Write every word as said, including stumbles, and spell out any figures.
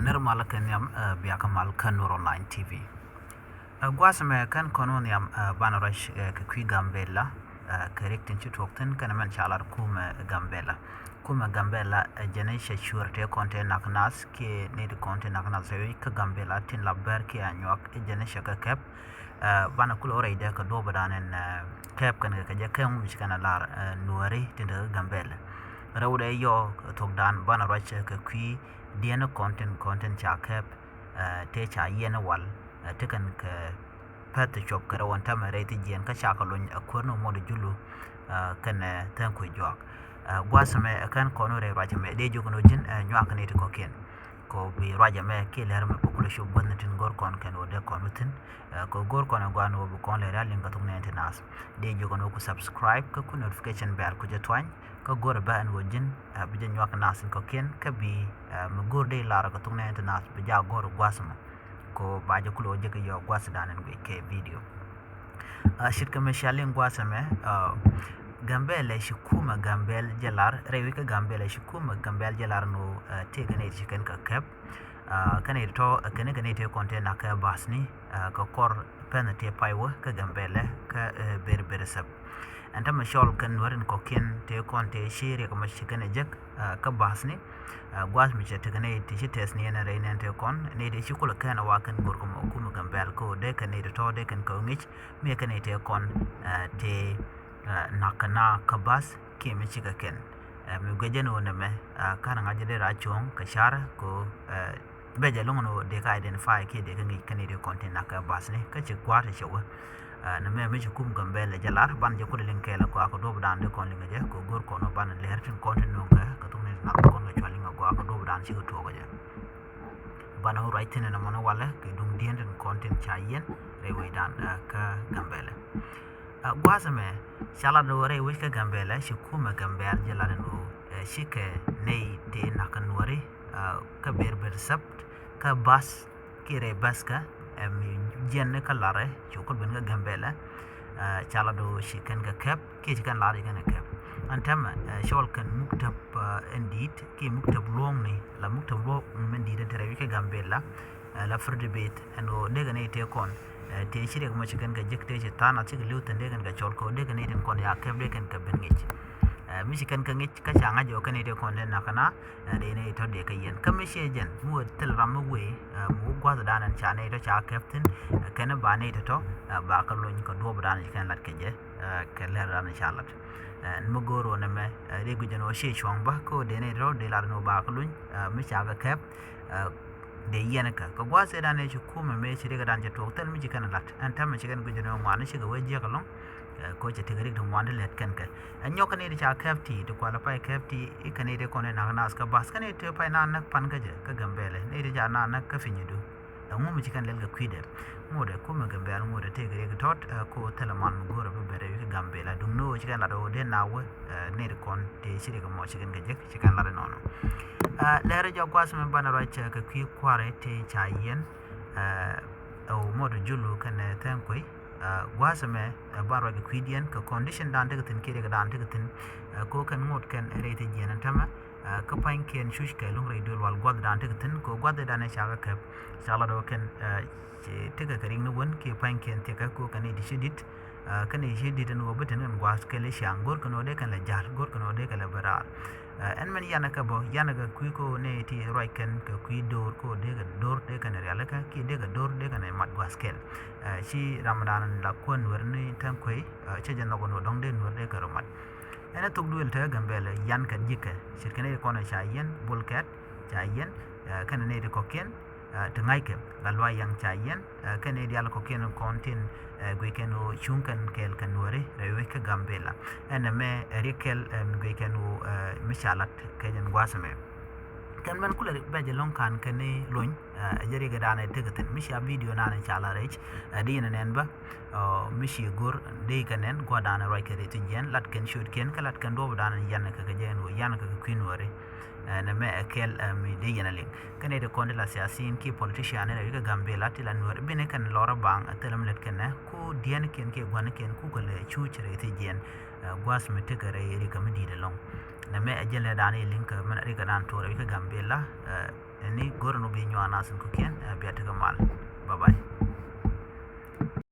Nir mal kɛ nhiam, eh, bia kɛ mal kä Nuer Online T V. Eh, gua̱a̱th mɛ kɛn kɔn wä nhiam, eh, banɛ ruac, eh, kɛ kui̱ Gambɛla, eh, kɛ rik tin ci tuɔɔk thi̱n kɛnɛ mɛn ca lar kumɛ Gambɛla. Kumɛ Gambɛla, eh, jɛn i̱ cɛ cuɛr tëë kɔn tëë nak nath kiɛ nɛy ti kɔn tëë nak nath rɛy wec kä Gambɛla tin la bɛr kiɛ Anyuak, eh, jɛn i̱ cɛ kɛ kɛp. Eh, banɛ kulɛ wä rɛydɛ kɛ duɔ̱ɔ̱p dan ɛn, eh, kɛp kɛn kɛ kɛ jɛ kɛ ŋu mi ci kɛn a lar, eh, Nuääri tin te kä Gambɛla. Rɛwdɛ yɔ thokdan banɛ ruac kɛ kui̱diɛn kɔn tin, kɔn tin ca kɛp, eh, tëë ca yiɛn wal, eh, ti kɛn kɛ pɛth cuɔp kɛ rɛw ɛn tɛmɛ rɛy thi jiɛn kä ca kɛ lony, eh, kuäär ni Mɔt Julu, eh, kɛnɛ Thɛŋ Kuec Juak. Eh, gua̱a̱th mɛ, eh, kɛn kɔn wä rɛy ruac mɛ dee jiök ni wä ji̱n, eh, Anyuak kɛ nɛy ti kɔ̱kiɛn. Kɛ ɣöö bi ruacɛ mɛ kiɛ lɛr mɛ bä kulɛ cop guäthni tin go̱r kɔn kɛn ɣöö dee kɔn wä thi̱n. Eh, kɛ ɣöö go̱r kɔn ɛ gua̱a̱n ɣöö bi kɔn lɛ rial liŋ kɛ thok nɛɛni ti naath. Dee jiök ɛn ɣöö ku subscribe kä ku notification bell ku jɛ tuany. Kä go̱r ɛ bä ɛn ɣöö ji̱n, eh, bi jɛ nyuak naath in kɔ̱kiɛn kä bi, eh, mi go̱r dee lar kɛ thok nɛɛni ti naath bi jɛ a go̱r gua̱a̱th mɛ. Kɛ ɣöö ba jɛ kulɛ wä jɛ kɛ yɔɔk gua̱a̱th dan ɛn guic kɛ video. Ah, ce̱tkɛ mi cia liŋ gua̱a̱th ɛmɛ, ah, Gambɛla ci kumɛ Gambɛl jɛ lar, rɛy wec kä Gambɛla ci kumɛ Gambɛl jɛ lar ni ɣöö, ah, tëëkɛ nɛy ti ci kɛn kɛ kɛp. Ah, kɛn nɛy ti tɔ̱, ah, kɛn kɛ nɛy tëë kɔn tëë nak kɛ ba̱a̱thni, ah, kɛ kɔr pɛn tëë pay wä kä Gambɛla kä, eh, Ber Ber Sɛp. Ɛn täämɛ cɔl kɛn Nuääri kɔ̱kiɛn tëë kɔn tëë ci riɛk mɔ ci kɛn ɛ jek, ah, kä ba̱a̱thni. Ah, gua̱a̱th mi cɛ tekɛ nɛy ti ci tɛth ni ɛn rɛy nɛn tëë kɔn, nɛy ti ci kulɛ kɛn ɛ wa kɛn go̱r kɛ mɔ kumɛ Gambɛl kɛ ɣöö dee kɛn nɛy ti tɔ̱ dee kɛn kɛ ŋi̱c, mi ɛ kɛn nɛy tëë kɔn, ah, tëë, ah, nak kɛ na kä ba̱a̱th kiɛ mi cikɛ kɛn. Ah, mi guic jɛn ɣöö nɛmɛ, ah, ka̱n ŋa̱c jɛ dee raa cuɔ̱ɔ̱ŋ kɛ car kɛ ɣöö, ah, bɛ jɛ lo̱ŋ ni ɣöö dee kɛ identify kiɛ dee kɛ ŋi̱c kɛn nɛy tëë kɔn tëë nak kɛ ba̱a̱thni kä ci gua̱a̱th ti cɛ wä. Ah, nɛmɛ mi ci kum Gambɛla jɛ lar, banɛ jɛ kulɛ liŋ kɛɛl ɛ gɔaa kɛ duɔ̱ɔ̱p dan dee kɔn liŋ kɛ jɛ, kɛ go̱r kɔn ɔ banɛ lɛr tin kɔn tin nööŋ kɛ, kɛ thok ni nak kɔn kɛ cua liŋ ɛ gɔaa kɛ duɔ̱ɔ̱p dan cikɛ tuɔɔk kɛ jɛ. Banɛ wä ruac thi̱n ɛn ɛmɔ ni walɛ kɛ duŋdiɛn tin kɔn tin ca yiɛn rɛy wec dan, ah, kä Gambɛla. Ah, gua̱a̱th ɛmɛ, ca lat ɣöö rɛy wec kä Gambɛla, ci kumɛ Gambɛl jɛ lat ɛn ɣöö, eh, cikɛ nɛy tëë nak kɛ Nuääri, ah, kä Ber Ber Sɛp, kä ba̱a̱th, kiɛ rɛy ba̱a̱th kä, eh, mi jiɛn ni kä larɛ, cu kul ben kä Gambɛla, eh, ca lat ɣöö ci kɛn kɛ kɛp, kiɛ ci kɛn lar ci kɛn kɛ kɛp. Ɛn täämɛ, eh, cɔl kɛn muktäp, eh, ɛn di̱i̱t, kiɛ muktäp luɔ̱ɔ̱ŋni, la muktäp luɔ̱ɔ̱ŋ mɛn di̱i̱t ɛn te rɛy wec kä Gambɛla, eh, la Freddy Beit, ɛn ɣöö dee kɛ nɛy tëë kɔn, eh, tëë ci riɛk mɔ ci kɛn kɛ jek tëë ci tha̱a̱ŋ nath cikɛ li̱w thi̱n dee kɛn kɛ cɔl kɛ ɣöö dee kɛ nɛy tin kɔn ya kɛp dee kɛn kɛ ben ŋi̱c. Eh, mi ci kɛn kɛ ŋi̱c kä ca ŋa̱c ɣöö kɛ nɛy tëë kɔn dee nak kɛ na, eh, dee nɛy tɔ̱ dee kɛ yiɛn. Kä mi ciɛ jɛn, mi wee thil ram mi wee, eh, mi wä gua̱th dan ɛn ca nɛy tɔ̱ ca kɛp thi̱n, eh, kɛn ba nɛy tɔ̱ tɔ̱, eh, ba kɛ lony kɛ duɔ̱ɔ̱p dan ci kɛn lat kɛ jɛ, eh, kɛ lɛr dan ca lat. Eh, mi go̱o̱r ɣöö nɛmɛ, eh, dee guic ɛn ɣöö ciɛ cuɔ̱ŋ bä, kä ɣöö dee nɛy tɔ̱ dee lat ɛn ɣöö ba kɛ lony, eh, mi ca kɛ kɛp, eh, dee yiɛn kɛ. Kɛ gua̱a̱th ëëdan ëë ci kumɛ mëë ci riɛkdan cɛ tuɔɔk thil mi ci kɛn lat. Ɛn täämɛ ci kɛn guic ɛn ɣöö ŋuani cikɛ wee jiäk ɛlɔ̱ŋ, eh, kɛ ɣöö cɛ tekɛ rik ti ŋuan ti lät kɛn kɛ. Ɛ nyɔk kɛ nɛy ti ca kɛp ti, ti kualɛ pay kɛp ti, i̱ kɛ nɛy ti kɔn i̱ nak naath kä ba̱a̱th, kɛ nɛy ti pay na näk pan kä jɛ, kä Gambɛla, nɛy ti ca na näk kä pinydu. Ɛŋu mi ci kɛn lɛl kɛ kui̱dɛ? Ŋotdɛ kumɛ Gambɛla, ŋotdɛ tëëkɛ riɛk tɔ̱t, eh, kɛ ɣöö thilɛ man mi go̱o̱rɛ bi ben rɛy wec kä Gambɛla. Duŋni ɣöö ci kɛn lat ɣöö dee na wä, eh, nɛy ti kɔn ti ci riɛk mɔ ci kɛn kɛ jek, ci kɛn lat inɔnɔ. Eh, lɛr jɔak gua̱a̱th mi banɛ ruac, eh, kɛ kui̱ kua̱ri ti ca yiɛn, eh, ɛ wä Mɔt Julu kɛnɛ Thɛŋ Kuec, eh, gua̱a̱th mɛ, eh, banɛ ruac kɛ kui̱diɛn kɛ condition dan tekɛ thi̱n kiɛ riɛk dan tekɛ thi̱n, eh, kɛ ɣöö kɛn ŋot kɛn rɛy thi jiɛn ɛn täämɛ, eh, kä pa̱nykiɛn cuc kɛ luŋ rɛy duël wal gua̱thdan tekɛ thi̱n, kɛ ɣöö gua̱thdan ɛ ca kɛ kɛp, ca lat ɣöö kɛn, eh, ci tekɛ kɛ riŋ ni wän kiɛ pa̱nykiɛn thiɛkɛ, kɛ ɣöö kɛn i̱ ti ci di̱t, eh, kɛn i̱ ci di̱t ɛn ɣöö bi tin kɛn gua̱a̱th kɛl i̱ ciaŋ, go̱rkɛn ɣöö dee kɛn lɛ ja̱l, go̱rkɛn ɣöö dee kɛn lɛ ben raar. Eh, ɛn mɛn yanɛ kɛ bä, yanɛ kɛ kui̱ kɛ ɣöö nɛy ti ruac kɛn kɛ kui̱ do̱r, kɛ ɣöö dee kɛ do̱r dee kɛn rialikä, kiɛ dee kɛ do̱r dee kɛn mat gua̱a̱th kɛl. Eh, ci ramdan la kuäär Nuäär ni Thɛŋ Kuec, eh, cä jɛ nhɔk ɛn ɣöö dɔ̱ŋ dee Nuäär dee kɛ rɔ mat. Ɛn ɛ thok duël te Gambɛla, yan kɛ ji̱kɛ, ce̱tkɛ nɛy ti kɔn ca yiɛn, Bol Kɛt ca yiɛn, eh, kɛnɛ nɛy ti kɔ̱kiɛn, eh, ti ŋa̱ckɛ, Gatluak Yaŋ ca yiɛn, eh, kɛnɛ nɛy diaal kɔ̱kiɛn kɔn tin, eh, guic kɛn ɣöö cuŋ kɛn kɛɛl kɛ Nuääri rɛy wec kä Gambɛla. Ɛn ɛmɛ ɛ riɛk kɛl, eh, mi guic kɛn ɣöö, eh, mi ca lat kɛ jɛn gua̱a̱th ɛmɛ. Kɛn mɛn kulɛ bɛ jɛ lɔ̱ŋ ka̱n kɛn ni lony, eh, ɛ jɛ riɛk ɛ da̱a̱n ɛ tekɛ thi̱n. Mi cia video nan ɛ ca la rɛc, eh, di yɛn ɛ nɛn bä, eh, mi ci go̱r di kɛ nɛn gua̱a̱r da̱a̱n ɛ ruac kɛ rɛc ti jiɛn, lat kɛn ciötkiɛn, kä lat kɛn duɔ̱ɔ̱p da̱a̱n ɛ yan kɛ kɛ jɛ ɛn ɣöö yan kɛ kɛ kui̱ Nuääri. Eh, nɛmɛ ɛ kɛl, eh, mi dee yɛn a liŋ. Kɛn nɛy ti kɔn ti la siasin kiɛ politician ni rɛy wec kä Gambɛla ti la Nuääri, bi ni kɛn lɔr a baŋ, eh, thilɛ mi lät kɛn ɛ, ku diɛɛnikiɛn kiɛ gua̱nikiɛn ku kɛ lɛ cuc rɛy thi jiɛn. Gua̱a̱th mi tekɛ rɛy rikä mi di̱i̱t ɛlɔ̱ŋ. Nɛmɛ ɛ jɛn lɛ da̱a̱n i̱ liŋ kɛ mɛn rikä da̱a̱n tuɔɔr ɛ wi̱i̱ kä Gambela. Ɛni go̱r ɛn wä bi nyuan nath in kukiɛn. Ɛ bia tekɛ mal. Bye bye.